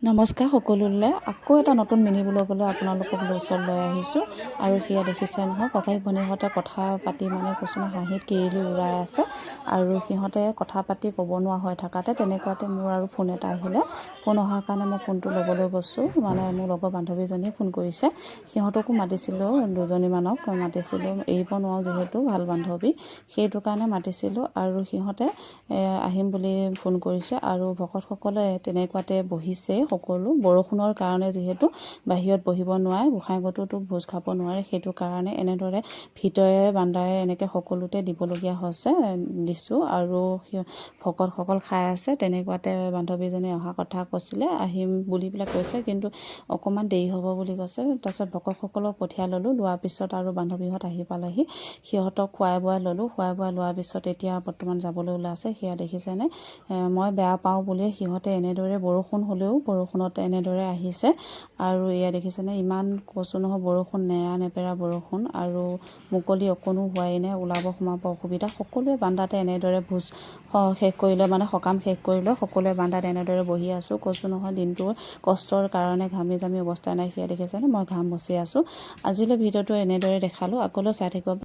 নমস্কাৰ সকলোলৈ। আকৌ এটা নতুন মিনি ব্লগলৈ আপোনালোকক ওচৰত লৈ আহিছোঁ। আৰু সেয়া দেখিছে নহয়, ককায়েক ভনীহঁতে কথা পাতি মানে কৈছোঁ নহয়, হাঁহিত কিৰিলি উৰাই আছে। আৰু সিহঁতে কথা পাতি ক'ব নোৱাৰা হৈ থকাতে তেনেকুৱাতে মোৰ আৰু ফোন এটা আহিলে। ফোন অহাৰ কাৰণে মই ফোনটো ল'বলৈ গৈছোঁ। মানে মোৰ লগৰ বান্ধৱীজনীয়ে ফোন কৰিছে। সিহঁতকো মাতিছিলোঁ, দুজনীমানক মাতিছিলোঁ। এৰিব নোৱাৰোঁ যিহেতু ভাল বান্ধৱী, সেইটো কাৰণে মাতিছিলোঁ। আৰু সিহঁতে আহিম বুলি ফোন কৰিছে। আৰু ভকতসকলে তেনেকুৱাতে বহিছে সকলো। বৰষুণৰ কাৰণে যিহেতু বাহিৰত বহিব নোৱাৰে, গোঁসাই ঘৰটোতো ভোজ খাব নোৱাৰে, সেইটো কাৰণে এনেদৰে ভিতৰে বান্দাৰে এনেকৈ সকলোতে দিবলগীয়া হৈছে, দিছোঁ। আৰু ভকতসকল খাই আছে। তেনেকুৱাতে বান্ধৱীজনী অহা কথা কৈছিলে, আহিম বুলি পেলাই কৈছে, কিন্তু অকণমান দেৰি হ'ব বুলি কৈছে। তাৰপিছত ভকতসকলক পঠিয়াই ল'লোঁ। লোৱাৰ পিছত আৰু বান্ধৱীহঁত আহি পালেহি। সিহঁতক খুৱাই বোৱাই ল'লোঁ। খুৱাই বোৱাই লোৱাৰ পিছত এতিয়া বৰ্তমান যাবলৈ ওলাইছে। সেয়া দেখিছেনে, মই বেয়া পাওঁ বুলিয়ে সিহঁতে এনেদৰে বৰষুণ হ'লেও বৰষুণত এনেদৰে আহিছে। আৰু এয়া দেখিছেনে, ইমান কৈছোঁ নহয়, বৰষুণ, নেৰা নেপেৰা বৰষুণ আৰু মুকলি অকণো হোৱাই নাই, ওলাব সোমাব অসুবিধা। সকলোৱে বান্দাতে এনেদৰে ভোজ শেষ কৰিলে, মানে সকাম শেষ কৰি লৈ সকলোৱে বান্দাত এনেদৰে বহি আছোঁ। কৈছোঁ নহয়, দিনটোৰ কষ্টৰ কাৰণে ঘামি জামি অৱস্থা নাই। সেয়া দেখিছেনে, মই ঘাম মচি আছোঁ। আজিলৈ ভিডিঅ'টো এনেদৰে দেখালোঁ। আগলৈ চাই থাকিব।